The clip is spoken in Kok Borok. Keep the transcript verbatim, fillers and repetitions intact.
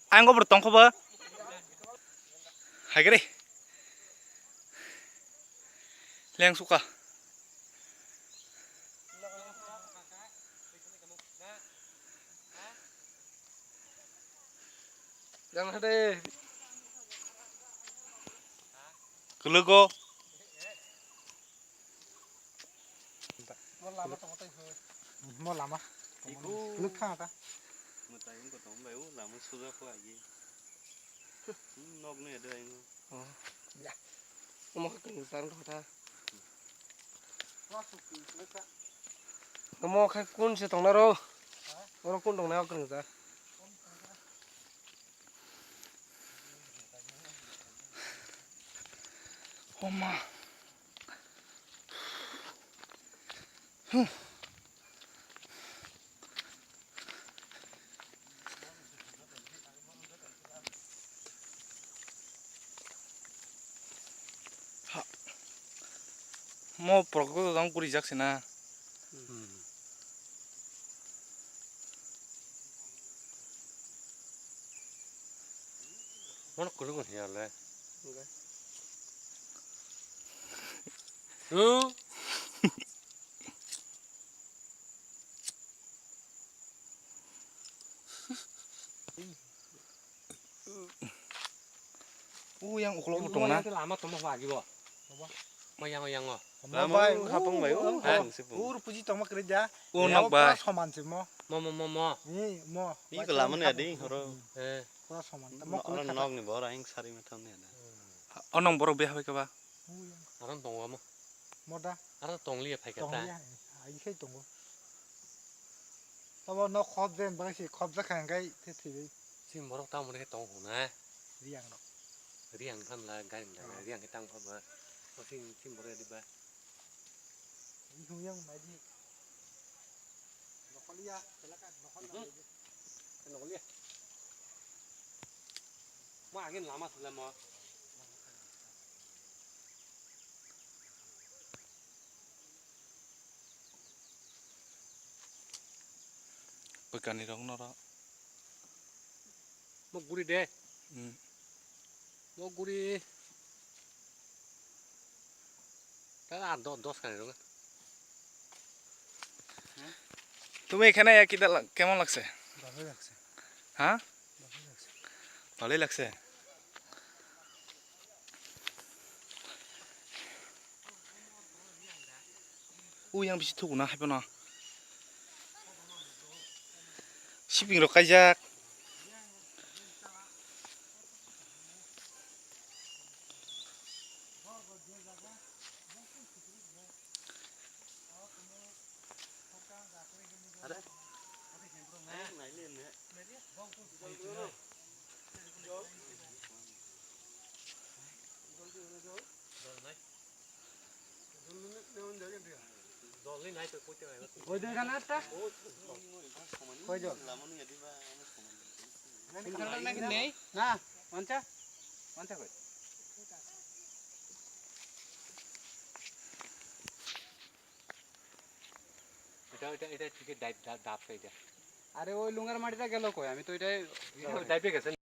Ang go bro tongkho ba. Hai gre. Leng suka. Jang hade. Kelugo. Mo lama tongmo tei hoi. Mo lama. Iku. Luk thang ta. Mwtai wngkha tong bai o lama suja kho agi. Nok ne dai no. Oh. Ya. Omo khe kwrwng chang tong ta. Omo khe kun se tong naro. Oro kun tong nai kwrwng chang. Oma. Ha. Mo prokto dong kuri jak sina. Mono kwrwngwi hiya le. Hwng. U yang uklok bo tongna. Lama tongma ba agi bo. Mo yang yang o. Lama bai, u hapung bai, u hapung se pung. Ur puji tongma kre ja. U nok bai. Soman se mo. Mo mo mo mo. Ni mo. Ni ko lama ne ding horo. Eh. Pura soman. Tamo oro nok ni bor aing sari ma thang ne da. Onong borok be habai ka ba. Aron tongo amo. Moda. Aron tongliya phai kha ta. Tongliya, ai khai tongo. Tabo nok khop den bai se khop jakha ngai the thwi bai. Sim borok tamo ne tong huna. Riang rok. Riang phan la garing la riang tang khop ba. O sim sim borok di ba. Ni huyang mai di. Nokoliya, pelaka nokol. Nokoliya. Mo agin lama sila mo. Pwikani rok noro. Mo guri de. Hmm. Mo guri. Tala do-, dos kani rok. তুমি এখানে আয়া কিতা লাগ-, কেমন লাগছে? ভালোই লাগছে। হ্যাঁ? ভালোই লাগছে। ভালোই লাগছে। Uyang bisi thugo na haiphano. Siping rok kaijak. Koi jon? Na, mancha? Mancha koi? এটা, এটা, এটা ঠিক আছে, ডাইভ, ডাব, ডাব তো এটা। আরে ওই লুঙ্গার মাটিটা গেল কই? আমি তো এটাই ডাইভে গেছে।